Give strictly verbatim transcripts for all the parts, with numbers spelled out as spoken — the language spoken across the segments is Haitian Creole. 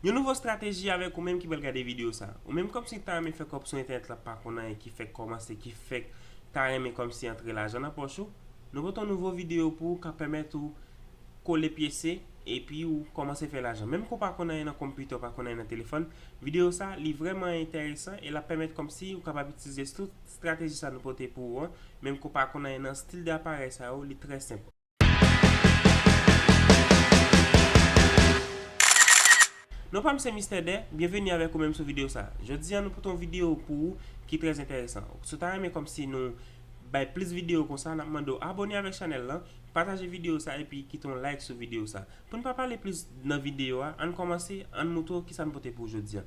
Yon nouvo estrateji avèk ou menm ki pral gade videyo sa. Ou menm kòmsi ki ta renmen fè kòb sou entènèt la, pa konn anyen, ki fèk kòmanse, ki fèk ta renmen kòmsi antre lajan nan pòch ou. Nou pote yon nouvo videyo pou ou k ap pèmèt ou kole pyese epi ou kòmanse fè lajan. Menm ke w pa konn anyen nan konpitè, w pa konn anyen nan telefòn, videyo sa li vrèman enteresan e l ap pèmèt kòmsi ou kapab itilize tout estrateji sa nou pote pou ou an. Menm ke w pa konn anyen nan stil de aparèy sa yo, li trè senp. Non pa m se Mistè Dè, byenveni avèk ou menm sou videyo sa. Jodi a nou pote yon videyo pou ou ki trè enteresan. Si w ta renmen kòmsi nou bay plis videyo konsa, n ap mande w abone avèk chanèl lan, pataje videyo sa epi kite yon like sou videyo sa. Pou n pa pale plis nan videyo a, ann kòmanse, ann moutre w kisa n pote pou ou jodi a.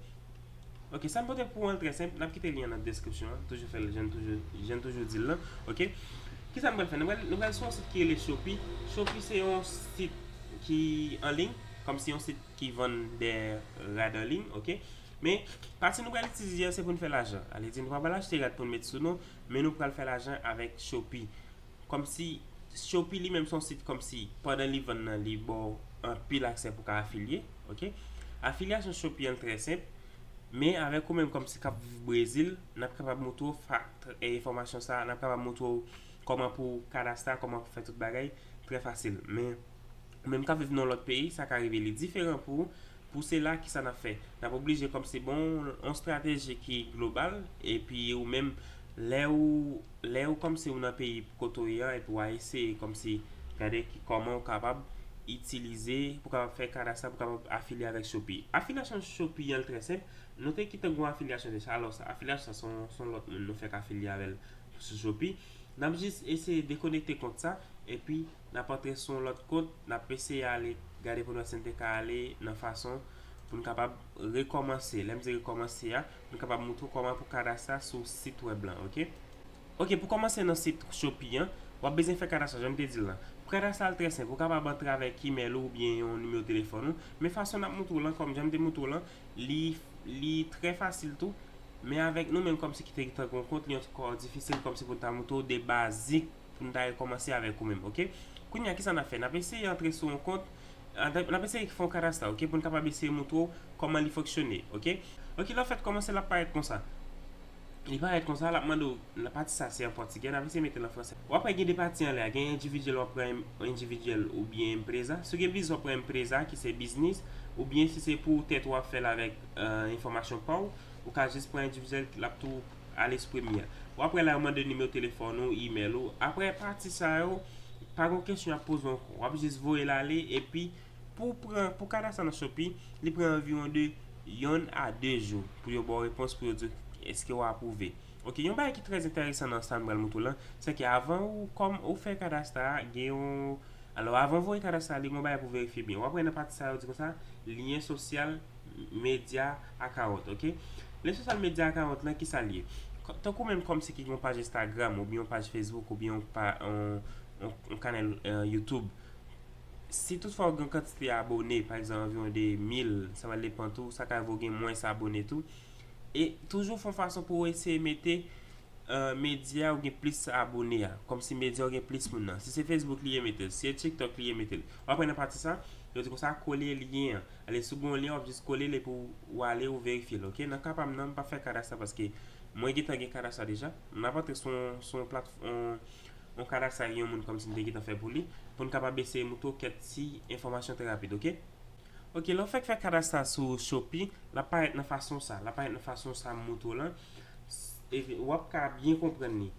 Ok, sa n pote pou ou an trè senp, n ap kite lyen an nan deskripsyon an, toujou fè l, jan n toujou, jan n toujou di l lan, ok? Kisa n pral fè? Nou pral, nou pral sou yon sit ki rele Shopee. Shopee se yon sit ki an liy, kòmsi yon sit ki vann de rad an liy, ok? Men, pati nou pral itilize a, se pou n fè lajan. Ale di, nou pa pral achte rad pou n met sou nou, men nou pral fè lajan avèk Shopee. Kòmsi Shopee li menm se yon sit kòmsi pandan li vann nan, li ba w anpil aksè pou w ka afilye, ok? Afilyasyon Shopee an trè senp, men avèk ou menm kòmsi k ap viv Brezil, n ap kapab moutre w fa-, e, enfòmasyon sa, n ap kapab moutre w kòman pou kadastra, kòman pou fè tout bagay, trè fasil. Men, ou menm k ap viv nan lòt peyi, sa ka rive li diferan pou ou. Pou sela, kisa n ap fè? N ap oblije kòmsi bon yon estrateji ki global, epi ou menm, lè ou, lè ou kòmsi ou nan peyi kote w ye a, epi w a eseye kòmsi gade ki, kòman ou kapab itilize, pou kapab fè kadastra, pou kapab afilye avèk Shopee. Afilyasyon Shopee an trè senp, nou te kite gwo afilyasyon deja, alò sa, afilyasyon sa se yon, se yon lòt moun nou fèk afilye avè l sou Shopee. N ap jis eseye dekonekte kont sa, epi n ap antre sou yon lòt kont, n ap eseye ale, gade pou n wè si n te ka ale nan fason pou n kapab rekòmanse. Lè m di rekòmanse a, pou n kapab moutre w kòman pou kadastra sou sit wèb lan, ok? Ok, pou kòmanse nan sit Shopee an, w ap bezwen fè kadastra, jan m te di l lan. Pou kadastra l trè senp, ou kapab antre avèk imèl ou oubyen yon nimewo telefòn ou, men fason n ap moutre w lan, kòm jan m te moutre w lan, li, li trè fasil tou. Men avèk nou menm kòmsi ki te gentan gen yon kont, li ankò difisil kòmsi pou n ta moutre w de bazik pou n ta rekòmanse avèk ou menm, ok? Kounye a, kisa n ap fè? N ap eseye antre sou yon kont, n ap eseye fè yon kadastra, ok? Pou n kapab eseye moutre w kòman li fonksyone, ok? Ok, lè w fèk kòmanse, l ap parèt konsa. Li parèt konsa, l ap mande w, la pati sa se an pòtigè, n ap eseye mete l an fransè. W ap wè gen de pati anlè a, gen endividyèl, w ap pran en-, endividyèl oubyen empreza. Si w gen biznis, w ap pran empreza, ki se biznis, oubyen si se pou tèt ou w ap fè l avèk, e, enfòmasyon pa w, ou ka jis pran endividyèl, l ap tou ale sou premye a. W ap wè la yo mande nimewo telefòn ou, imèl ou. Apre pati sa yo, pa gen kesyon y ap poze w ankò. W ap jis voye l ale, epi pou pran, pou kadastra nan Shopee, li pran anviwon de yonn a de jou pou yo ba w repons, pou yo di w èske w apwouve. Ok, yon bagay ki trè enteresan nan sa m pral moutre w lan, se ke avan ou, kòm ou fè kadastra a, gen yon, alò, avan w voye kadastra a, li gen yon bagay pou verifye byen. W ap wè nan pati sa yo di konsa, lyen sosyal medya account, ok? Lyen sosyal medya account lan, kisa l ye? Kò-, tankou menm kòmsi ki gen yon paj Instagram, oubyen yon paj Facebook, oubyen yon pa-, yon, yon, yon kanal, e, YouTube. Si toutfwa w gen yon kantite abone, pa egzanp, anviwon de mil, sa pral depann tou, sa ka rive w gen mwens abone tou. E toujou fè yon fason pou w eseye mete, e, medya ou gen plis abone a, kòmsi medya ou gen plis moun nan. Si se Facebook li ye, mete l. Si se TikTok li ye, mete l. W ap wè nan pati sa, yo di konsa, kole lyen an. Ale, si w gen yon lyen, w ap jis kole l epi w ale, ou verifye l, ok? Nan ka pa m nan, m p ap fè kadastra paske mwen gentan gen kadastra deja. M ap antre sou, sou yon platfòm, yon kadastra yon moun kòmsi m te gentan fè pou li, pou n kapab eseye moutre w kèk ti enfòmasyon trè rapid, ok? Ok, lè w fèk fè kadastra sou Shopee, l ap parèt nan fason sa, l ap parèt nan fason sa m moutre w lan, e w ap ka byen konprann li.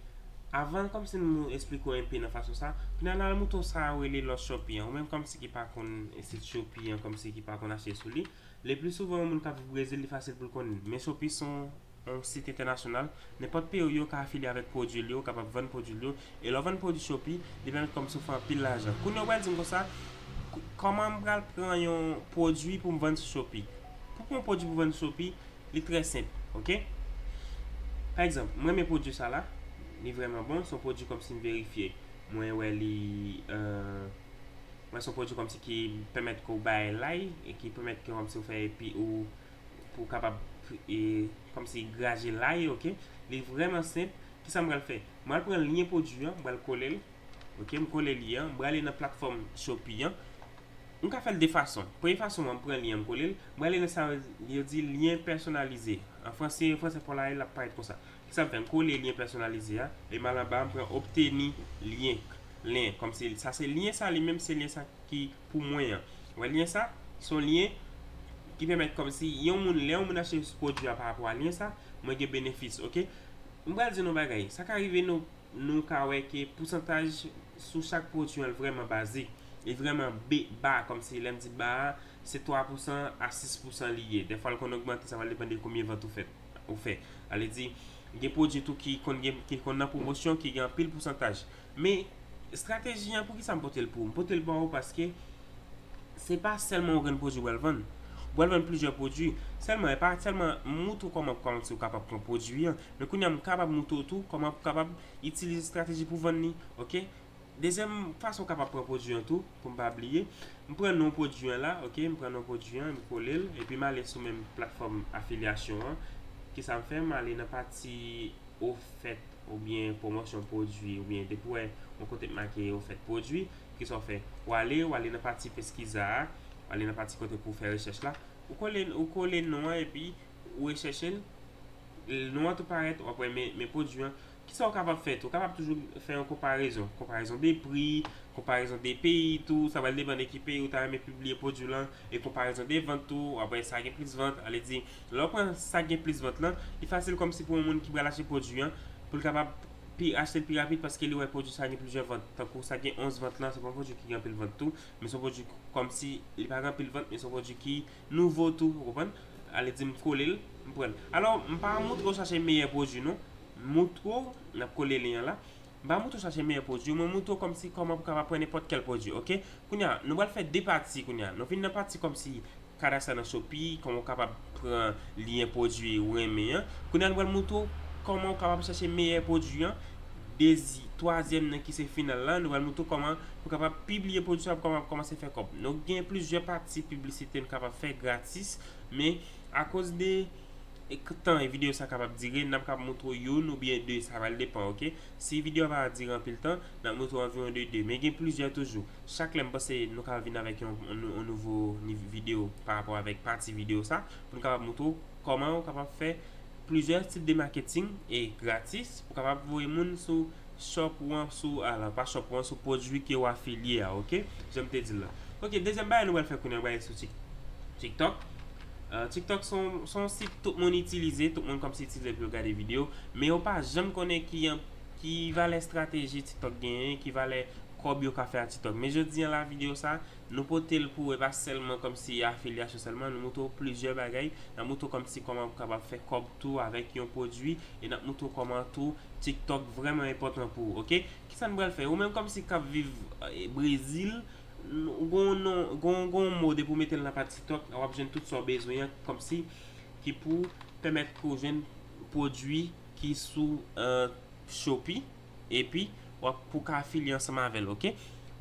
Avan kòmsi m esplike w enpe nan fason sa, kounye a n al moutre w sa yo rele lòt Shopee an. Ou menm kòmsi ki pa konn sit Shopee an, kòmsi ki pa konn achte sou li, le pli souvan yon moun k ap viv Brezil, li fasil pou l konnen. Men Shopee se yon yon sit entènasyonal, nenpòt peyi w ye, w ka afilye avèk pwodui l yo, w kapab vann pwodui l yo, e lè w vann pwodui Shopee, li pèmèt kòmsi w fè anpil lajan. Kounye a w pral di m konsa, k-, kòman m pral pran yon pwodui pou m vann sou Shopee? Pou pran yon pwodui pou vann sou Shopee, li trè senp, ok? Pa egzanp, mwen renmen pwodui sa la, li vrèman bon, se yon pwodui kòmsi m verifye. Mwen wè li, e, mwen se yon pwodui kòmsi ki pèmèt ke w bay lay, e ki pèmèt ke kòmsi w fè epi ou pou w kapab, e, kòmsi graje lay, ok? Li vrèman senp. Kisa m pral fè? M pral pran lyen pwodui an, m pral kole l. Ok, m kole li an, m prale nan platfòm Shopee an. M ka fè l de fason. Premye fason an, m pran lyen, m kole l, m prale nan sa yo di lyen pèsonalize. An franse, an franse pa w la, l ap parèt konsa. Kisa m fè? M kole lyen pèsonalize a, e m al anba, m pran obteni lyen, lyen, kòmsi sa se lyen sa li menm, se lyen sa ki pou mwen an. Wè lyen sa, se yon lyen ki pèmèt kòmsi yon moun, lè yon moun achte pwodui a pa rapò a lyen sa, mwen gen benefis, oke? M pral di nou yon bagay, sa ka rive nou nou ka wè ke pousantaj sou chak pwodui an vrèman baze. Li vrèman be-, ba, kòmsi lè m di ba a, se twa pousan a sis pousan li ye. Dèfwa l konn ogmante, sa va depann de konbyen vant ou fè, ou fè. Sa vle di, gen pwodui tou ki konn gen, ki konn nan pwomosyon, ki gen anpil pousantaj. Men, estrateji an, poukisa m pote l pou ou? M pote l ba ou paske se pa sèlman yon grenn pwodui w pral vann. Ou pral vann plizyè pwodui. Sèlman, e pa sèlman m moutre w kòman, kòman si w kapab pran pwodui an, men kounye a m kapab moutre w tou kòman pou w kapab itilize estrateji pou vann li, oke? Dezyèm fason w kapab pran pwodui an tou, pou m pa bliye, m pran non pwodui an la, oke? M pran non pwodui an, m kole l, epi m ale sou menm platfòm afilyasyon an. Kisa m fè? M ale nan pati ofèt oubyen pwomosyon pwodui, oubyen depi w wè yon kote k make ofèt pwodui, kisa w fè? Ou ale, ou ale nan pati Pesquisa a, ou ale nan pati kote pou w fè rechèch la, ou kole, ou kole non an epi ou rechèche l, non an tou parèt, w ap wè men, men pwodui an. Kisa w kapab fè tou? Ou kapab toujou fè yon konparezon, konparezon de pri, konparezon de peyi tou, sa pral depann de ki peyi ou ta renmen pibliye pwodui w lan, e konparezon de vant tou, w ap wè sa gen plis vant, sa vle di, lè w pran sa gen plis vant lan, li fasil kòmsi pou yon moun ki pral achte pwodui an, pou l kapab pi, achte l pi rapid paske li wè pwodui sa gen plizyè vant. Tankou sa gen onz vant lan, se pa yon pwodui ki gen anpil vant tou, men se yon pwodui kòmsi li pa gen anpil vant, men se yon pwodui ki nouvo tou, ou konprann? Ale di m kole l, m pran l. Alò, m pa moutre w chache meyè pwodui non. M moutre w, n ap kole lyen an la. M pa moutre w chache meyè pwodui, mwen moutre w kòmsi kòman pou kapab pran nenpòt kèl pwodui, oke? Kounye a, nou pral fè de pati kounye a. Nou vin nan pati kòmsi kadas la nan Shopee, kòman w kapab pran lyen pwodui ou renmen an. Kounye a, nou pral moutre w kòman w kapab chèche meyè pwodui an. Dezi-, twazyèm nan ki se final la, nou pral moutre w kòman pou kapab pibliye pwodui sa pou kapab kòmanse fè kòb. Nou gen plizyè pati piblisite nou kapab fè gratis, men akoz de e k-, tan e videyo sa kapab dire, n ap kapab moutre w youn oubyen de, sa pral depann, oke? Si videyo a pa dire anpil tan, n ap moutre w anviwon de de, men gen plizyè toujou. Chak lè m panse nou ka vin avèk yon, yon, yon nouvo ni-, videyo pa rapò avèk pati videyo sa, pou n kapab moutre w kòman ou kapab fè plizyè tip de maketing e gratis, pou kapab voye moun sou shop ou an, sou, alò, pa shop ou an, sou pwodui ke w afilye a, oke? Jan m te di l la. Oke, dezyèm bagay nou pral fè kounye a, nou pral sou Tik-, TikTok. Euh, TikTok se yon, se yon sit tout moun itilize, tout moun kòmsi itilize pou yo gade videyo, men yo pa janm konnen ki, ki valè estrateji TikTok genyen, ki valè kòb yo ka fè ak TikTok. Men jodi an la, videyo sa, nou pote l pou ou, e pa sèlman kòmsi afilyasyon sèlman, nou moutre w plizyè bagay, n ap moutre w kòmsi kòman ou kapab fè kòb tou avèk yon pwodui, e n ap moutre w kòman tou TikTok vrèman enpòtan pou ou, oke? Kisa n pral fè? Ou menm kòmsi k ap viv, eh, Brezil, n-, gon non, gon, gon mo depi w mete l nan pati TikTok, w ap jwenn tout sa w bezwen an, kòmsi ki pou pèmèt ke w jwenn pwodui ki sou, eh, Shopee, epi w ap pou ka afilye ansanm avè l, oke?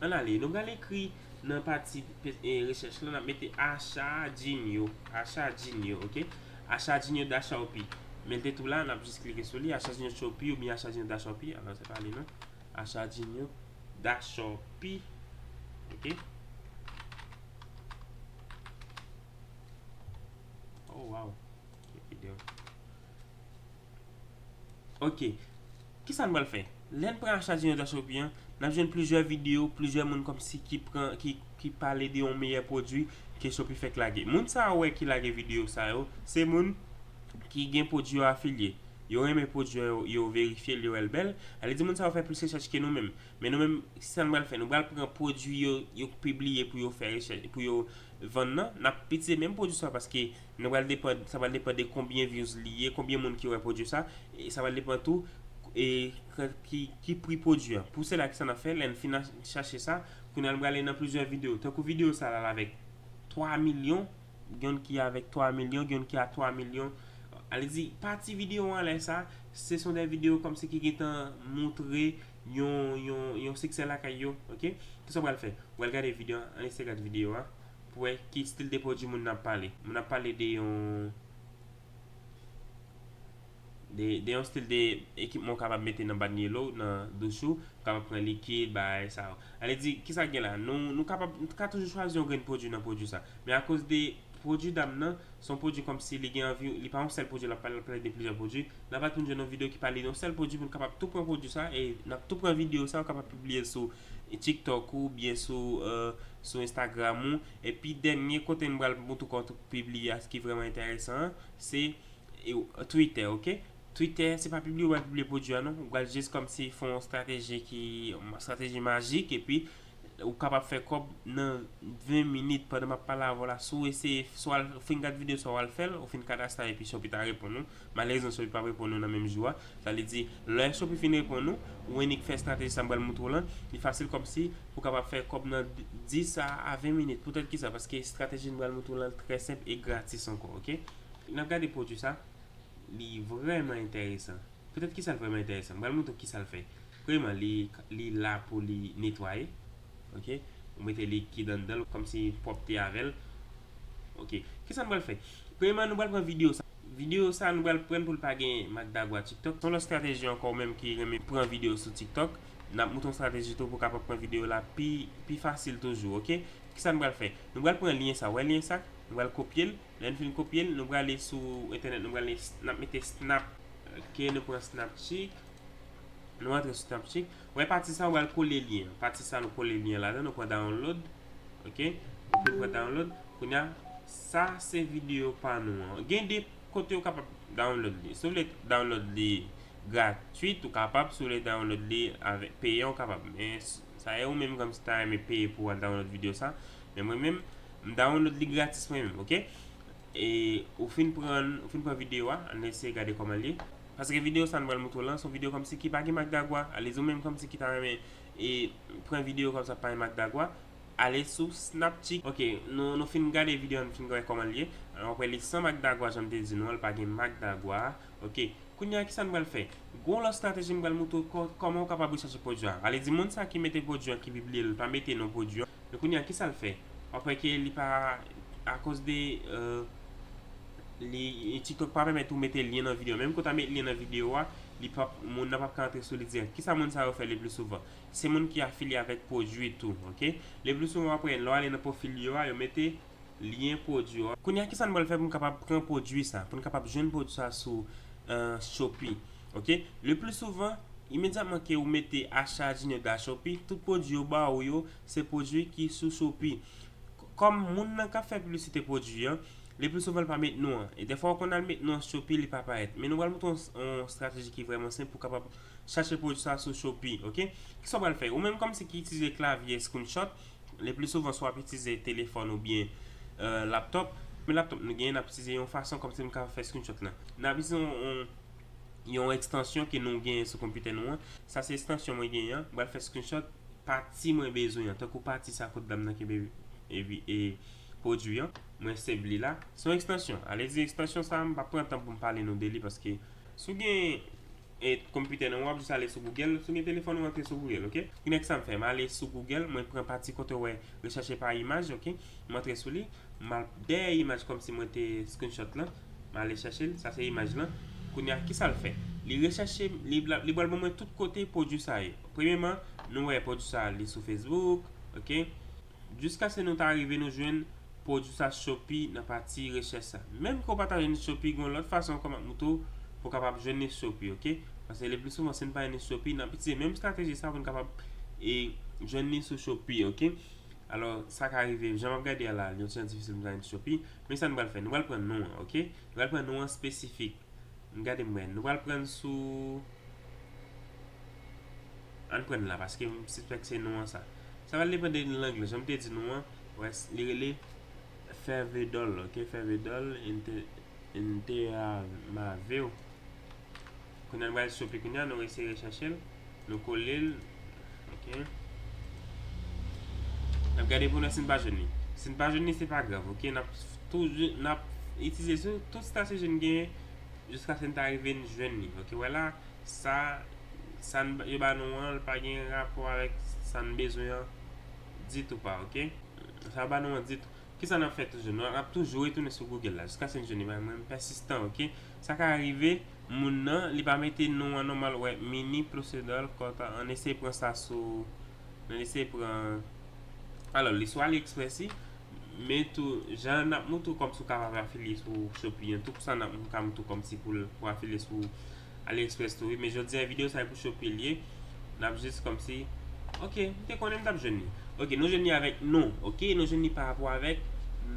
Ann ale, nou pral ekri nan pati pe-, eh, rechèch la, n ap mete Achat Genio, Achat Genio, oke? Achat Genio da Shopee. Men l te tou la, n ap jis klike sou li, Achat Genio Shopee oubyen Achat Genio da Shopee. Alò, se pa li non. Achat Genio da Shopee. Oke. Oh, wow. Oke. Kisa n pral fè? Lè n pran Achat Genio da Shopee an, n ap jwenn plizyè videyo, plizyè moun kòmsi ki pran, ki, ki pale de yon meyè pwodui ke Shopee fèk lage. Moun sa yo wè ki lage videyo sa yo, se moun ki gen pwodui yo afilye. Yo renmen pwodui yo, yo verifye l, yo wè l bèl. Sa vle di moun sa yo fè plis rechèch ke nou menm. Men nou menm, sa n pral fè, nou pral pran pwodui yo, yo pibliye pou yo fè rechèch, pou yo vann nan. N ap itilize menm pwodui sa yo paske nou pral depann, sa pral depann de konbyen views li ye, konbyen moun ki wè pwodui sa, e sa pral depann tou, e k-, ki, ki pri pwodui an. Pou sela, kisa n ap fè, lè n fin a-, chache sa, kounye a nou prale nan plizyè videyo. Tankou videyo sa la, l avèk twa milyon, gen youn ki avèk twa milyon, gen youn ki a twa milyon. Sa vle di, pati videyo anlè sa, se son de videyo kòmsi ki gentan moutre yon, yon, yon siksè lakay yo, oke? Kisa w pral fè? Ou pral gade videyo an, ann eseye gade videyo a, pou wè ki stil de pwodui moun nan ap pale. Moun nan ap pale de yon, De, de yon stil de ekipman w kapab mete nan bann yelo, nan douch ou, w kapab pran likid, bagay sa yo. Ale di, kisa k gen la? Nou, nou kapab, nou ka toujou chwazi yon grenn pwodui nan pwodui sa. Men akoz de pwodui dam nan, se yon pwodui kòmsi li gen anvi, li pa yon sèl pwodui, l ap pale, l ap pale de plizyè pwodui. N ap atann jwenn yon videyo ki pale de yon sèl pwodui pou n kapab tou pran pwodui sa, e n ap tou pran videyo sa, w kapab pibliye l sou TikTok ou, byen sou, euh, sou Instagram ou. Epi dènye kote m pral montre w kòman tou pibliye a, ki vrèman enteresan an, se e, Twitter, ok? Twitter, se pa pibliye, ou pral pibliye pwodui a, non. Ou pral jis kòmsi fè yon strateji ki, yon strateji majik, epi ou kapab fè kòb nan ven minit pandan m ap pale avè w la. Si w eseye, swa w fin gad videyo, swa w al fè l, ou fin kadastre epi Shopee ta reponn ou. Malerezman, Shopee p ap reponn ou nan menm jou a. Sa vle di, lè Shopee fin reponn ou, ou ennik fè strateji sa m pral montre w lan, li fasil kòmsi pou w kapab fè kòb nan dis a, a ven minit. Poutèt ki sa? Paske estrateji m pral montre w lan trè senp e gratis ankò, ok? N ap gade pwodui sa. Li vrèman enteresan. Poutèt ki sa l vrèman enteresan? M pral montre w ki sa l fè. Premyèman, li, li la pou li netwaye. Ok? Ou mete likid anndan l, kòmsi pwòpte avè l. Ok. Ki sa n pral fè? Premyèman, nou pral pran videyo sa. Videyo sa, nou pral pran pou l pa gen mak dagwa TikTok. Se yon lòt estrateji ankò, ou menm ki renmen pran videyo sou TikTok. N ap montre yon estrateji tou pou w kapab pran videyo la pi, pi fasil toujou, ok? Ki sa n pral fè? Nou pral pran lyen sa. Wè lyen sa? Nou pral kopye l. Lè n fin kopye l, nou prale sou entènèt, nou prale, n ap mete Snap. Ok, nou pran Snapchick. Nou antre sou Snapchick. Wè pati sa, ou pral kole lyen. Pati sa, nou kole lyen ladan, nou pran download. Ok, nou fin pran download. Kounye a, sa se videyo pa nou an. Gen de kote ou kapab download li. Si w vle download li gratwit, ou kapab. Si w vle download li avèk peyan, ou kapab. Men s-, sa e ou menm kòmsi ta renmen peye pou w al download videyo sa. Men mwen menm, m download li gratis mwen menm, ok? E ou fin pran, ou fin pran videyo a, ann eseye gade kòman l ye. Paske videyo sa n pral montre w lan, se yon videyo kòmsi ki pa gen mak dagwa. Alezi ou menm kòmsi ki ta renmen e pran videyo kòmsa pa gen mak dagwa. Ale sou Snapchick. Ok, nou, nou fin gade videyo a, nou fin wè kòman l ye. Alò, w ap wè li san mak dagwa, jan m te di nou an, l pa gen mak dagwa. Ok, kounye a, ki sa n pral fè? Gon lòt estrateji m pral montre w kò-, kòman w kapab rechache pwodui a. Alezi moun sa ki mete pwodui an, ki pibliye l, pa mete non pwodui an. Men kounye a, ki sa l fè? W ap wè ke li pa, akoz de, euh, li, TikTok pa pèmèt ou mete lyen nan videyo. Menm ke w ta met lyen nan videyo a, li p ap, moun nan p ap ka antre sou li dirèk. Kisa moun sa yo fè le pli souvan? Se moun ki afilye avèk pwodui tou, ok? Le pli souvan, w ap wè, lè w ale nan pwofil yo a, yo mete lyen pwodui yo a. Kounye a, kisa n pral fè pou n kapab pran pwodui sa, pou n kapab jwenn pwodui sa sou, euh, Shopee, ok? Le pli souvan, imedyatman ke ou mete achat à Junior da Shopee, tout pwodui yo ba ou yo, se pwodui ki sou Shopee. K-, kòm moun nan k ap fè piblisite pwodui an, le pli souvan l pa met non an. E dèfwa ou konn al met non an Shopee, li pa parèt. Men nou pral montre w yon, yon estrateji ki vrèman senp pou w kapab chache pwodui sa sou Shopee, ok? Kisa w pral fè? Ou menm kòmsi ki itilize klavye screenshot, le pli souvan swa w ap itilize telefòn oubyen, euh, laptop. Men laptop nou genyen, n ap itilize yon fason kòmsi m ka fè screenshot lan. N ap itilize yon, yon, yon ekstansyon ke nou genyen sou konpitè nou an. Sa se ekstansyon mwen genyen an. M pral fè screenshot pati mwen bezwen an, tankou pati sa kot dam nan kenbe epi, e, pwodui an. Mwen save li la. Se yon ekstansyon. Alezi, ekstansyon sa, m p ap pran tan pou m pale nou de li paske si w gen, e, konpitè nan w, w ap jis ale sou Google. Si w gen telefòn, ou antre sou Google, ok? Kounye a, ki sa m fè? M ale sou Google, mwen pran pati kote w wè rechache pa imaj, ok? M antre sou li, m al dèyè imaj kòmsi mwen te screenshot lan. M ale chache l, sa se imaj lan. Kounye a, ki sa l fè? Li rechache, li, li pral ban mwen tout kote pwodui sa ye. Premyèman, nou wè pwodui sa, li sou Facebook, ok? Jiskaske nou ta rive nou jwenn pwodui sa Shopee nan pati rechèch sa. Menm ke w pa ta jwenn Shopee, gen yon lòt fason ankò m ap montre w pou w kapab jwenn li Shopee, ok? Paske le pli souvan, si n pa jwenn li Shopee, n ap itilize menm estrateji sa pou n kapab, e, jwenn li sou Shopee, ok? Alò, sa ka rive, jan m ap gade a la, li yon ti jan difisil pou m jwenn Shopee, men sa n pral fè, nou pral pran non an, ok? Nou pral pran non an espesifik. M gade m wè. Nou pral pran sou, ann pran la, paske m sispèk se non an sa. Sa pral depann de lang lan. Jan m te di nou an, wè, li rele Feather Doll, ok? Feather Doll, Inte-, Interamaveo. Kounye a, nou pral Shopee kounye a, nou eseye rechache l. Nou kole l. Ok. N ap gade pou nou si n pa jwenn li. Si n pa jwenn li, se pa grav, ok? N ap toujou, n ap itilize sou tout estrateji n genyen jiskaske n ta rive n jwenn li. Ok, wè la, sa, sa n, yo ba nou an, l pa gen rapò avèk sa n bezwen an ditou pa, ok? Sa yo ba nou an ditou. Kisa n ap fè toujou? Nou ap toujou retounen sou Google la, jiskaske n jwenn li. Mwen, mwen, m pèsistan, oke? Sa ka rive, moun nan, li pa mete non an nòmal, wè, mini procedural, kòta, ann eseye pran sa sou, ann eseye pran, alò, li sou AliExpress, wi, men tou, jan n ap montre w kòmsi w kapab afilye sou Shopee an, tou sa n ap, m ka montre w kòmsi pou l, pou afilye sou AliExpress tou, wi, men jodi a, videyo sa e pou Shopee l ye. N ap jis kòmsi, oke, m te konnen m t ap jwenn li. Oke, nou jwenn li avèk non, oke, nou jwenn li pa rapò avèk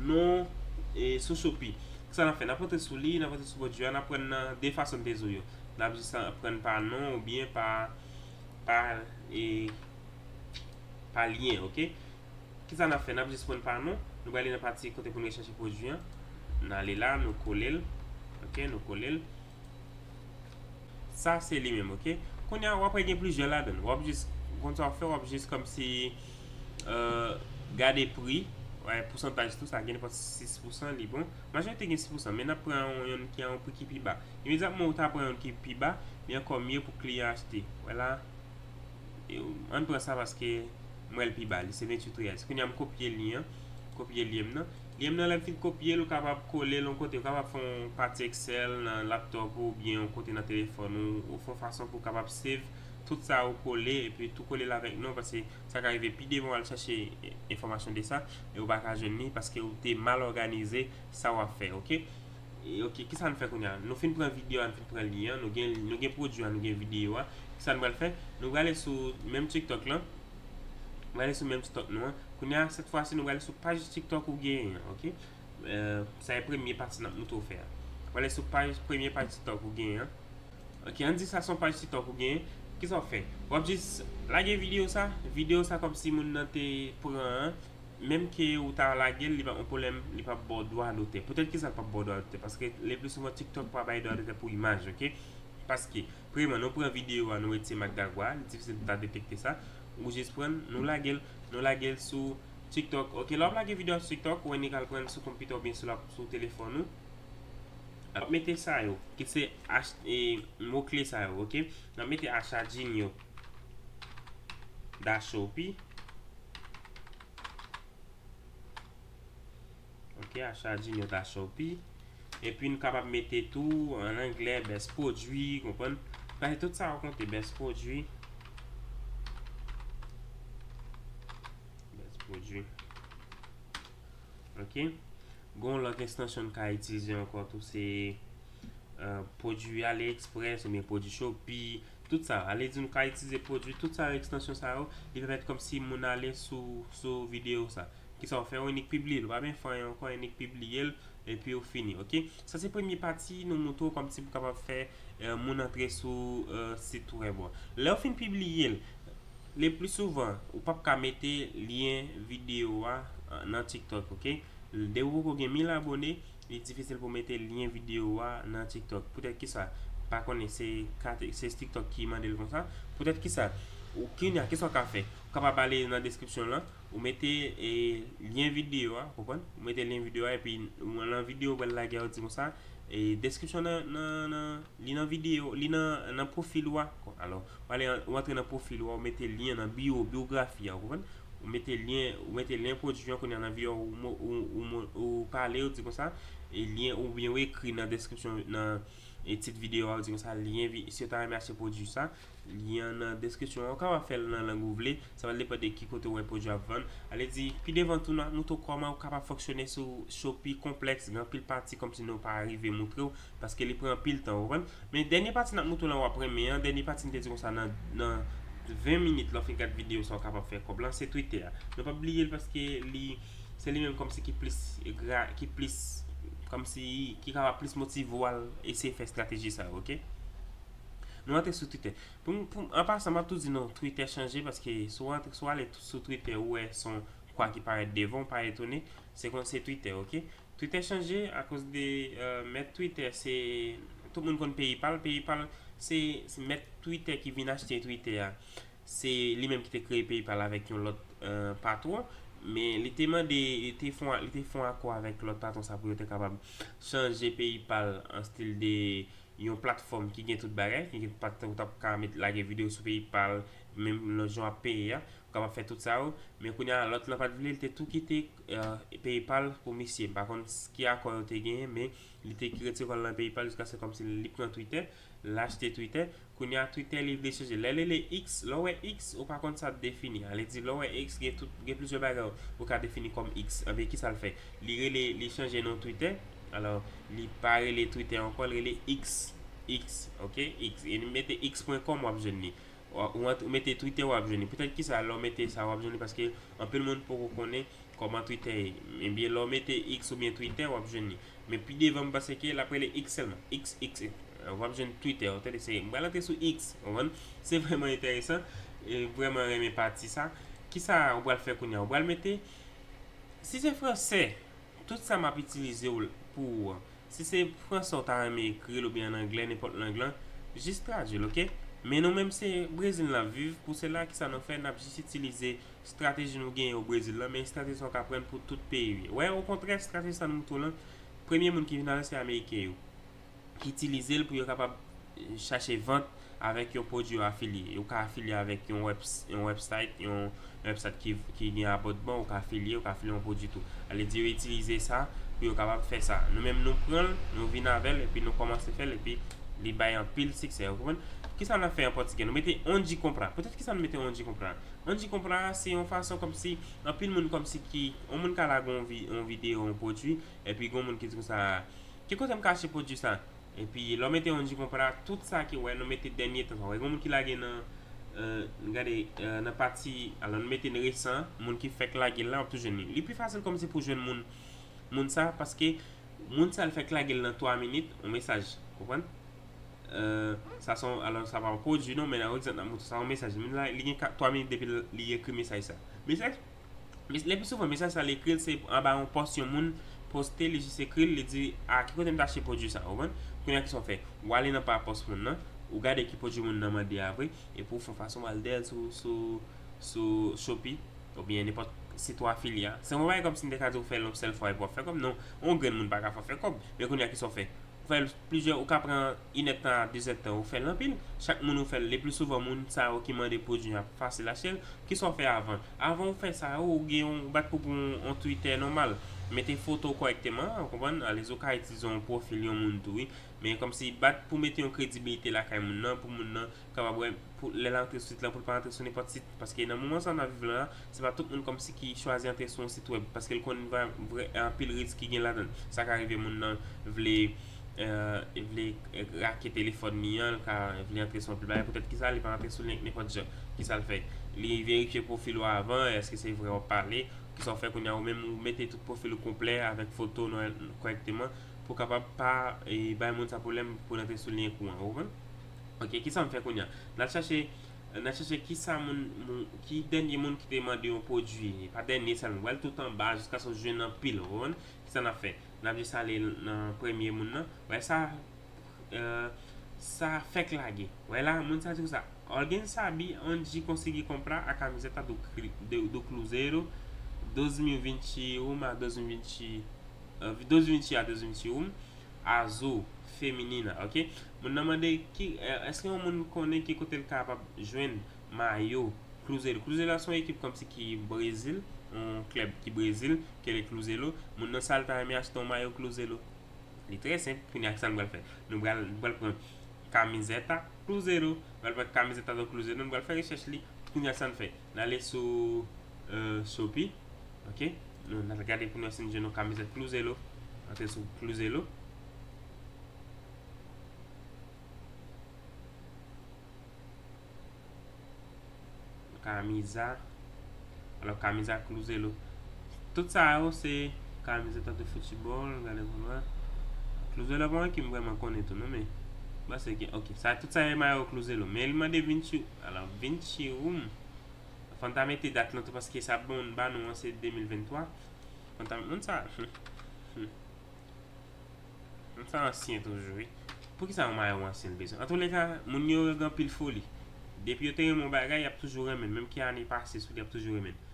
non, e, sou Shopee. Kisa n ap fè? N ap antre sou li, n ap antre sou pwodui a, n ap pran nan de fason m te di w yo. N ap jis pran pa non oubyen pa, pa, e, pa lyen, oke? Kisa n ap fè? N ap jis pran pa non. Nou prale nan pati kote pou n rechèche pwodui an. N ale la, nou kole l. Oke, nou kole l. Sa se li menm, oke? Kounye a, w ap wè gen plizyè ladan l. W ap jis, konn sa w ap fè, w ap jis kòmsi, euh, gade pri, wè, pousantaj tou sa, gen nenpòt sis pousan, li bon. Majorite gen sis pousan, men n ap pran yon, yonn ki a yon pri ki pi ba. Imedyatman ou ta pran yonn ki pi ba, li ankò mye pou kliyan achte. Wè la, e, ann pran sa paske m wè l pi ba, li se venntuit reyèl. Kounye a m kopye lyen an, kopye lyen m nan. Lyen m nan, lè m fin kopye l, ou kapab kole l yon kote, ou kapab fè yon pati Excel nan laptop ou oubyen yon kote nan telefòn ou, ou fè yon fason pou w kapab save tout sa ou kole, epi tou kole l avèk non, paske sa ka rive pi devan w al chèche enfòmasyon de sa, e ou pa ka jwenn li paske ou te mal òganize sa w ap fè, oke? E, oke, kisa n fè kounye a? Nou fin pran videyo a, nou fin pran lyen an, nou gen, nou gen pwodui a, nou gen videyo a. Kisa n pral fè? Nou prale sou menm TikTok lan. Nou prale sou menm TikTok nou an. Kounye a, sèt fwa si, nou prale sou paj TikTok ou genyen an, oke? Euh, sa e premye pati n ap montre w fè a. Prale sou paj, premye paj TikTok ou genyen an. Oke, ann di sa se yon paj TikTok ou genyen. Kisa w ap fè? W ap jis lage videyo sa. Videyo sa kòmsi moun nan te pran an. Menm ke ou ta lage l, li pa yon pwoblèm, li p ap ba w dwa dotè. Poutèt kisa l p ap ba w dwa dotè? Paske le pli souvan TikTok pa bay dwa dotè pou imaj, oke? Paske, premyèman, nou pran videyo a, nou retire mak dagwa, li difisil pou ta detekte sa. Ou jis pran l, nou lage l, nou lage l sou TikTok. Oke, lè w ap lage videyo a sou TikTok, ou annik al pran l sou konpitè oubyen sou lap-, sou telefòn ou. N ap mete sa yo, ki se ach-, e, mo kle sa yo, oke? N ap mete achat Junior da Shopee. Oke, achat Junior da Shopee. Epi n kapab mete tou an anglè best pwodui, konprann? Paske tout sa yo konte, best pwodui. Best pwodui. Oke. Gon lòt ekstansyon n ka itilize ankò tou, se, euh, pwodui AliExpress oubyen pwodui Shopee, tout sa. Ale di nou ka itilize pwodui, tout sa yo, ekstansyon sa yo, li pèmèt kòmsi moun ale sou, sou videyo sa. Kisa w fè? Ou annik pibliye l, ou pa menm fè anyen ankò, annik pibliye l, epi ou fini, oke? Sa se premye pati, nou montre w kòmsi pou kapab fè, euh, moun antre sou, euh, sit wèb ou an. Lè w fin pibliye l, le pli souvan, ou p ap ka mete lyen videyo a, euh, nan TikTok, oke? Depi w poko gen mil abone, li difisil pou mete lyen videyo a nan TikTok. Poutèt kisa? Pa konnen se kate-, se TikTok ki mande l konsa. Poutèt kisa? Ou kounye a, kisa w ka fè? Ou kapab ale nan deskripsyon lan, ou mete, e, lyen videyo a, konprann? Ou mete lyen videyo a, epi ou nan videyo ou pral lage a, ou di konsa, e, deskripsyon nan, nan, nan, li nan videyo, li nan, nan pwofil ou a. Alò, ou ale, ou antre nan pwofil ou a, ou mete lyen nan bio, byografi a, ou konprann? Ou mete lyen, ou mete lyen pwodui an kounye a nan videyo a, ou mo-, ou, ou mo-, ou pale, ou di konsa, e lyen, oubyen ou ekri nan deskripsyon, nan, e tit videyo a, ou di konsa, lyen vi-, si w ta renmen achte pwodui sa, lyen an nan deskripsyon an, ou kapab fè l nan lang ou vle, sa va depann de ki kote w wè pwodui a ap vann. Ale di, pi devan tou, n a montre w kòman ou kapab fonksyone sou Shopee konplèks, gen anpil pati kòmsi nou pa rive montre w, paske li pran anpil tan, ou konprann? Men dènye pati n ap montre w la w ap renmen an, dènye pati n te di konsa nan, nan ven minit lè w fin gad videyo sa w kapab fè kòb lan, se Twitter a. Nou p ap bliye l paske li, se li menm kòmsi ki plis gra-, ki plis, kòmsi ki kapab plis motive w al eseye fè estrateji sa yo, oke? Nou antre sou Twitter. Pou m, pou m, an pasan, m ap tou di nou, Twitter chanje paske si w antre, si w ale sou Twitter, ou wè se yon kwa ki parèt devan w, pa etone, se kon se Twitter, oke? Twitter chanje akoz de, euh, mèt Twitter, se, tout moun konn PayPal. PayPal, se, se mèt Twitter ki vin achte Twitter a. Se li menm ki te kreye PayPal avèk yon lòt, euh, patwon. Men li te mande, li te fè, li te fè yon akò avèk lòt patwon sa pou yo te kapab chanje PayPal an stil de yon platfòm ki gen tout bagay, ki gen pat-, ou t ap ka met, lage videyo sou PayPal, menm nan jan w ap peye a, ou kapab fè tout sa yo. Men kounye a, lòt lan pa t vle, li te tou kite, euh, PayPal pou misye. M pa konn s- ki akò yo te genyen, men li te retire kò l nan PayPal jiskaske kòmsi li pran Twitter, l achte Twitter. Kounye a, Twitter li vle chanje. Lè l rele X, lè w wè X, ou pa konn sa defini. Ale di, lè w wè X, gen tout, gen plizyè bagay ou ka defini kòm X. Anben, ki sa l fè? Li rele, li chanje non Twitter. Alò, li pa rele Twitter ankò, li rele X. X, ok? X. E li mete x pwen kòm, w ap jwenn li. Ou, ou ant- ou mete Twitter, w ap jwenn li. Poutèt ki sa, lè w mete sa, w ap jwenn li, paske anpil moun poko konnen kòman Twitter ye. Ebyen, lè w mete X oubyen Twitter, w ap jwenn li. Men pi devan, m panse ke l ap rele X sèlman. X, X, X. W ap jwenn Twitter, w tande, se, m pral antre sou X, w konprann? Se vrèman enteresan. E vrèman renmen pati sa. Kisa ou pral fè kounye a? Ou pral mete, si se fransè, tout sa m ap itilize w pou ou an. Si se fransè ou ta renmen ekri l oubyen ann anglè, nenpòt lang lan, jis tradui l, ok? Men nou menm se Brezil n ap viv, pou sela, kisa nou fè? N ap jis itilize estrateji nou genyen o Brezil lan, men estrateji sa ou ka pran pou tout peyi w ye. Wè, okontrè, estrateji sa nou montre w lan, premye moun ki vin avè l se ameriken yo. Ki itilize l pou yo kapab, eh, chache vant avèk yon pwodui yo afilye. Ou ka afilye avèk yon webs- yon website, yon website ki, ki gen abònman, ou ka afilye, ou ka afilye yon pwodui tou. Ale di yo itilize sa pou yo kapab fè sa. Nou menm nou pran l, nou vin avè l, epi nou kòmanse fè l, epi li bay anpil siksè. Ou konprann? Kisa n ap fè an pòtigè? Nou mete onde compra. Poutèt kisa nou mete onde compra? Onde compra se yon fason kòmsi, anpil moun kòmsi ki, yon moun ka lage yon vi- yon videyo, yon pwodui, epi gen yon moun ki di konsa, ki kote m ka achte pwodui sa? Epi lè w mete onde compra, tout sa ki, wè, nou mete dènye tan sa. Wè, gen moun ki lage nan, euh, gade, euh, nan pati, alò, nou mete nan resan, moun ki fèk lage l la, w ap tou jwenn li. Li pi fasil kòmsi pou jwenn moun, moun sa, paske moun sa l fèk lage l nan twa minit, yon mesaj, konprann? Euh, sa se yon, alò, sa pa yon pwodui non, men nan egzanp, n ap montre sa yon mesaj. Moun la, li gen ka- twa minit depi l- li ekri mesaj sa. Mesaj, mes- le pi souvan, mesaj sa, li ekri l, se anba yon pòs yon moun poste, li jis ekri l, li di, a, ki kote m ta achte pwodui sa, ou konprann? Kounye a, kisa w fè? Ou ale nan pa pòs moun nan, ou gade ki pwodui moun nan mande a vre, epi w fè yon fason w al dèyè l sou, sou, sou Shopee, oubyen nenpòt sit ou afilye a. Se yon bagay kòmsi m te ka di w fè l yon sèl fwa epi w ap fè kòb. Non, yon grenn moun pa ka fè w fè kòb. Men kounye a, kisa w fè? Ou fè l plizyè, ou ka pran inèdtan a dezèdtan, ou fè l anpil. Chak moun ou fè l, le pi souvan, moun sa yo ki mande pwodui a fasil achte l. Kisa w fè avan? Avan ou fè sa yo, ou gen yon, ou bat pou, pou yon, yon Twitter nòmal. Mete foto w kòrèkteman, ou konprann? Alèz ou ka itilize yon pwofil yon moun tou, wi. Men kòmsi bat pou mete yon kredibilite lakay moun nan, pou moun nan kapab wè, pou, lè l antre sou sit lan, pou l pa antre sou nenpòt sit. Paske nan moman sa n ap viv la, se pa tout moun kòmsi ki chwazi antre sou yon sit wèb, paske l konn vrè, vrè, anpil risk ki gen ladan l. Sa ka rive moun nan vle, euh, vle rake telefòn li an, l ka vle antre sou anpil bagay, poutèt ki sa, li pa antre sou li nenpòt jan. Kisa l fè? Li verifye pwofil ou avan, èske se vrè w ap pale? Kisa w fè kounye a? Ou menm, ou mete tout pwofil ou konplè avèk foto nou kòrèkteman pou kapab pa, e, bay moun sa pwoblèm pou l antre sou li kou an, ou konprann? Ok, kisa m fè kounye a? N al chache, n al chache kisa moun, moun, ki dènye moun ki te mande yon pwodui. Pa dènye sèlman, w al tout anba jiskaske w jwenn anpil, ou konprann? Kisa n ap fè? N ap jis ale nan premye moun nan. Wè sa, euh, sa fèk lage. Wè la, moun sa di konsa, Orgen Sabi onde consegui comprar a camiseta do, Cri- do, do Cruzeiro dois mil e vinte e um a dois mil e vinte, euh, dois mil e vinte a dois mil e vinte e um, azul, feminina, ok? Moun nan mande, ki, eh, èske yon moun konnen ki kote l kapab jwenn mayo Cruzeiro? Cruzeiro la se yon ekip kòmsi ki Brezil, yon klèb ki Brezil, ki rele Cruzeiro. Moun nan sa l ta renmen achte yon mayo Cruzeiro. Li trè senp, kounye a ki sa nou pral fè? Nou pral, nou pral pran camiseta Cruzeiro, nou pral pran camiseta do Cruzeiro, nou pral fè rechèch li. Kounye a sa n fè? N ale sou, euh, Shopee, ok? Nou, n al gade pou nou wè si n jwenn yon camiseta Cruzeiro. Antre sou Cruzeiro. Camisa. Alò, camisa Cruzeiro. Tout sa yo se camiseta de football, gade pou nou wè. Cruzeiro pa yon ekip m vrèman konnen tou non, men m panse ke, ok, sa, tout sa yo e mayo Cruzeiro. Men li mande vinte, alò, vinte e um. Fò n ta mete dat lan tou, paske sa bon ba nou an se de mil venntwa. Fò n ta, moun sa, hmm, hmm. Moun sa ansyen toujou, wi. Poukisa yon mayo ansyen l bezwen? Antouleka, moun yo gen anpil foli. Depi yo te renmen yon bagay, y ap toujou renmen l. Menm ki ane pase sou li, y ap toujou renmen l.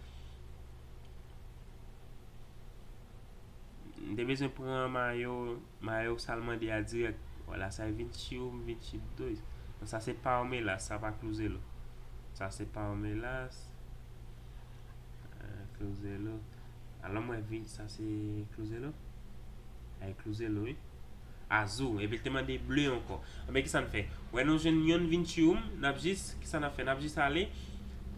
M te bezwen pran mayo, mayo sa l mande a dirèk. Vwala, sa e vinte e um, vinte e dois. Non, sa se Palmeiras, sa pa Cruzeiro. Sa se Palmeiras. Euh, Cruzeiro. Alò mwen vin, sa se Cruzeiro? Ay, Cruzeiro, wi. Azul, epi l te mande ble ankò. Anben, kisa n fè? Wè, nou jwenn yon vinte e um, n ap jis, kisa n ap fè? N ap jis ale,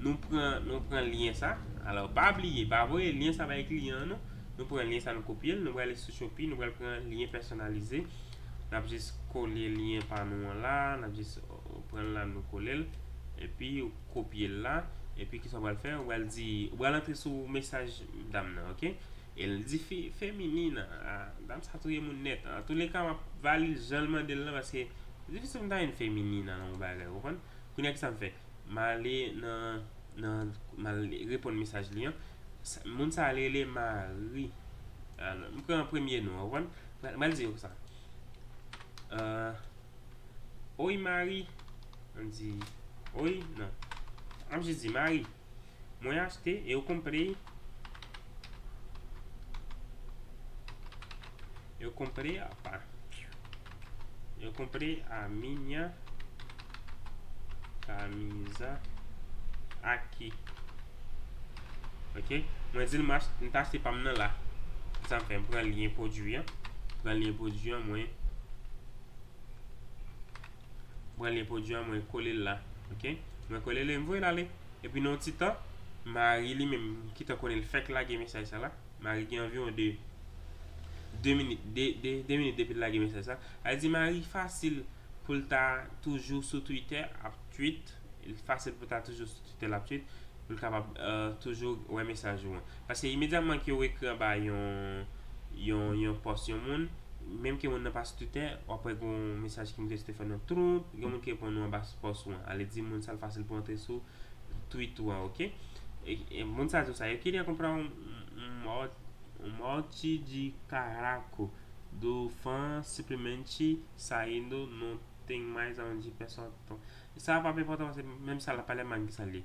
nou pran, nou pran lyen sa. Alò, pa bliye, pa voye lyen sa bay kliyan an, non. Nou pran lyen sa, nou kopye l, nou prale sou Shopee, nou pral pran lyen pèsonalize. N ap jis kole lyen pa nou an la, n ap jis, euh, pran l la, nou kole l. Epi, ou kopye l la. Epi, kisa w pral fè? Ou pral di, ou pral antre sou mesaj dam nan, oke? E l di fe-, feminina. Ah, dam sa touye moun nèt. Antouleka, m ap valil jan l mande l lan, paske difisil pou m ta jwenn feminina nan yon bagay, ou konprann? Kounye a, kisa m fè? M ale nan, nan, m al reponn mesaj li an. Sa, moun sa a rele Mari. Alò, m pran premye non, ou konprann? M al, m al di yo sa. Euh, Oi, Mari. M di, oi, non. M ap jis di, Mari, mwen achte, eu comprei, eu comprei, apa. Eu comprei a minha camisa aqui. Ok? Mwen di l m ach-, m ta achte pa m nan la. Sa m fè, m pran lyen pwodui an. Pran lyen pwodui an, mwen. Pran lyen pwodui an, mwen kole l la. Ok? Mwen kole l e m voye l ale. Epi nan yon ti tan, Mari li menm, ki ta konnen l fèk lage mesaj sa la. Mari gen anviwon de, de minit, de, de, de minit depi l lage mesaj sa. Al di Mari fasil pou l ta toujou sou Twitter ap tweet. Fasil pou l ta toujou sou Twitter l ap tweet. Pou l kapab, euh, toujou wè mesaj ou an. Paske imedyatman ke ou ekri anba yon, yon, yon pòs yon moun, menm ke moun nan pa sou Twitter, w ap wè gen yon mesaj ki moute sou telefòn nan, twoup, gen moun ki reponn ou anba pòs ou an. Ale di moun sa l fasil pou antre sou tweet ou an, ok? E, e moun sa di w sa, eu queria comprar um, um, um monte de caraco do fã simplesmente saindo, não tem mais aonde pessoal. Sa pa enpòtan, paske menm sa la pa lè mang ki sa li.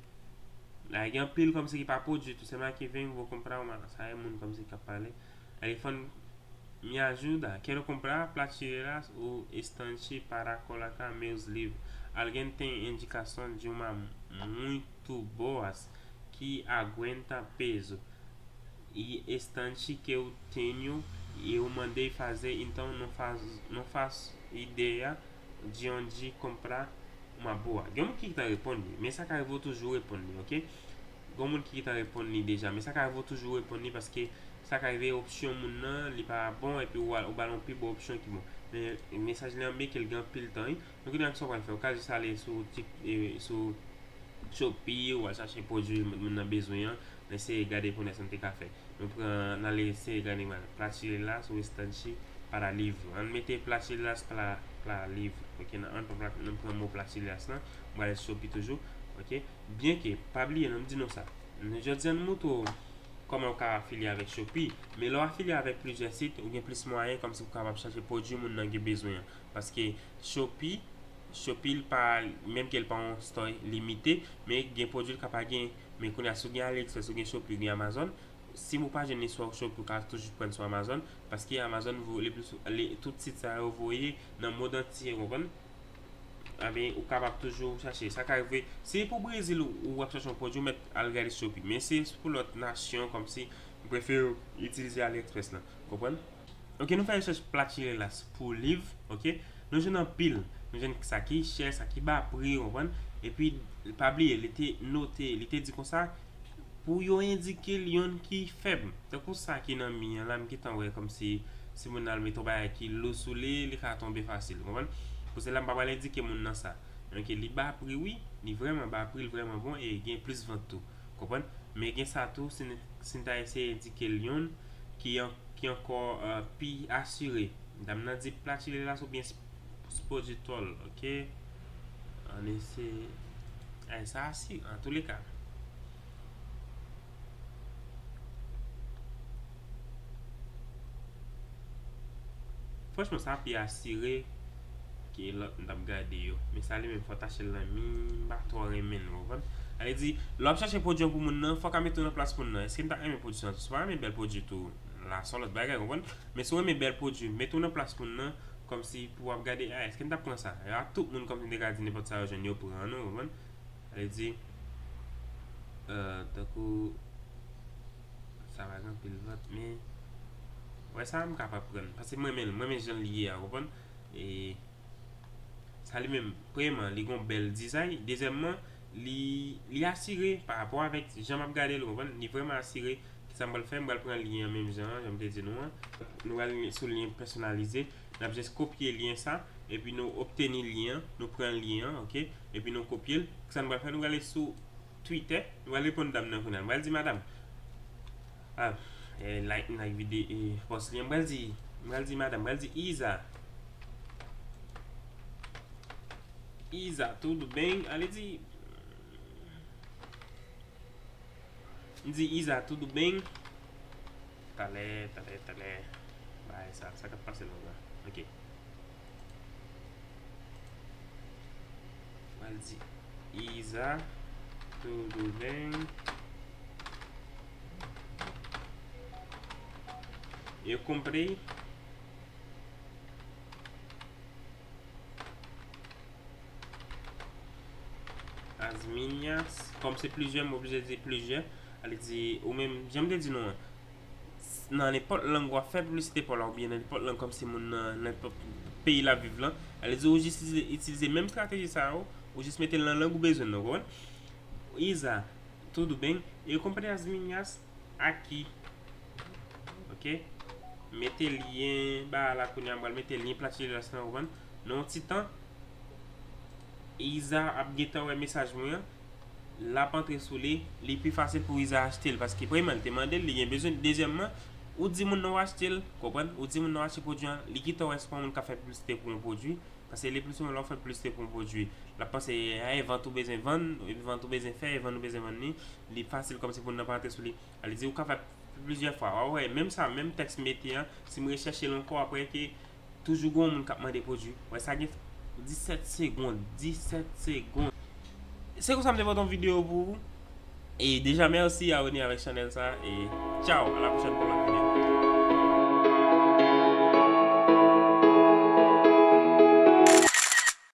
La gen anpil kòmsi ki pa pwodui tou, se ma ki vin vo konpra ou ma sa e moun kòmsi k ap pale. Telefòn, me ajuda, quero comprar prateleiras ou estante para colocar meus livros. Alguém tem indicação de uma muito boas que aguenta peso? E estante que eu tenho, eu mandei fazer, então não faz, não faço ideia de onde comprar uma boa. Gen moun ki ta reponn li, men sa ka rive w toujou reponn li, ok? Gen moun ki ta reponn li deja, men sa ka rive w toujou reponn li, paske sa ka rive opsyon moun nan, li pa bon, epi ou, ou ba l yon pi bon opsyon ki bon. Men mesaj li an byen ke l gen anpil tan, wi. Donk, kounye a, kisa w pral fè? Ou ka jis ale sou Tik-, e, sou Shopee, ou al chache pwodui moun nan bezwen an, n eseye gade pou n wè sa n te ka fè. Nou pran, n ale eseye gade mal. Prateleiras ou estante para livro. Ann mete prateleiras para, para livro. Ok, nan, ann pran, ann pran mo prateleiras lan. Mwen ale Shopee toujou. Ok. Byenke, pa bliye, non, m di nou sa. Nou, jodi a, nou montre w kòman ou ka afilye avèk Shopee. Men lè w afilye avèk plizyè sit, ou gen plis mwayen kòmsi pou kapab chache pwodui moun nan gen bezwen an. Paske Shopee, Shopee l pa, menm ke l pa yon store limite, men gen pwodui l ka pa gen. Men kounye a, si w gen AliExpress, ou gen Shopee, ou gen Amazon, si ou pa jwenn li sou Shopee, ou ka toujou pran sou Amazon, paske Amazon vo-, li plis, li, tout sit sa yo voye nan mond antye, ou konprann? Anben, ou kapab toujou chache. Sa ka rive, si pou Brezil ou, ou ap chache yon pwodui, ou mèt al gade Shopee. Men si se pou lòt nasyon, kòmsi, m prefere itilize AliExpress lan. Konprann? Ok, nou fè rechèch prateleiras pou liv, ok? Nou jwenn anpil. Nou jwenn sa ki chè, sa ki ba pri, ou konprann? Epi, pa bliye, li te note, li te di konsa, pou yo endike l yonn ki fèb. Tankou sa ki nan mi an la, m gentan wè kòmsi si moun nan al mete yon bagay ki lou sou li, li ka tonbe fasil, ou konprann? Pou se la, m pa pral endike moun nan sa. Ok, li ba pri, wi, li vrèman ba pri, li vrèman bon, e gen plis vant tou. Konprann? Men gen sa tou, si n, si n ta eseye endike l yonn ki an, ki ankò, euh, pi asire. Dam nan di prateleiras oubyen sp-, Spojitol, ok? Ann eseye. Ay, sa asire, antouleka. Franchman, sa pi asire ke lòt m t ap gade yo. Men sa li menm, fò w tache l nan mi, m pa twò renmen l, ou konprann? Sa vle di, lè w ap chache pwodui an pou moun nan, fò w ka mete w nan plas moun nan. Èske m ta renmen pwodui sa tou? Si w pa renmen bèl pwodui tou, la se yon lòt bagay, ou konprann? Men si w renmen bèl pwodui, mete w nan plas moun nan, kòmsi pou w ap gade, a, èske m t ap pran sa? A tout moun kòmsi m te ka di nenpòt sa yo jwenn yo pran, non, ou konprann? Sa vle di, Euh, tankou sa pa gen anpil vant, men wè sa m kapab pran. Paske mwen menm, mwen menm jan l ye a, ou konprann? E sa li menm, premyèman, li gon bèl dizay. Dezyèmman, li, li asire pa rapò avèk jan m ap gade l, ou konprann? Li vrèman asire. Kisa m pral fè? M pral pran lyen an menm jan an, jan m te di nou an. Nou pral sou lyen pèsonalize. N ap jis kopye lyen sa, epi nou obteni lyen an, nou pran lyen an, oke? Epi nou kopye l. Kisa nou pral fè? Nou prale sou Twitter, nou pral reponn dam nan kounye a. M pral di, "Madam, ah, eh, like, like vide, eh, post li." M pral di, m pral di, "Madam," m pral di, "Iza. Iza, tudo bem?" Ale di, m di, "Iza, tudo bem?" Talè, talè, talè. Bay sa, sa k ap pase la la? Ok. Mal di, "Iza, tudo bem?" Eu comprei as minhas, kòm se plizyè, m oblije di plizyè. Ale di, ou menm, jan m te di nou an, nan nenpòt lang w ap fè piblisite pa w la, oubyen nan nenpòt lang kòm se moun nan, nan nenpòt peyi l ap viv lan, ale di ou jis itilize, itilize menm estrateji sa yo, ou jis mete l nan lang ou bezwen nan, ou konprann? Iza, tudo bem? Eu comprei as minhas aqui. Ok? Mete lyen ba la kounye a, m pral mete lyen Platinum Dealers lan, ou konprann? Nan yon ti tan, Iza ap gentan wè mesaj mwen an. L ap antre sou li, li pi fasil pou Iza achte l, paske premyèman, li te mande l, li gen bezwen. Dezyèmman, ou di moun nan w achte l, konprann? Ou di moun nan w achte pwodui an, li gentan wè se pa yon moun k ap fè piblisite pou yon pwodui, paske le pli souvan lè w fè piblisite pou yon pwodui, l ap panse, a, e vant ou bezwen vann, e vant ou bezwen fè, e vann ou bezwen vann li, li fasil kòmsi pou moun nan pa antre sou li. Ale di ou ka fè plizyè fwa, w a wè, menm sa, menm tèks m mete an, si m rechèche l ankò apre ke toujou gen yon moun k ap mande pwodui. Wè, sa gen disèt segonn, disèt segonn. Se konsa m te pote yon videyo pou ou. E deja mèsi, abòne avèk chanèl sa. E tchaw, a la pwochèn pou lòt videyo.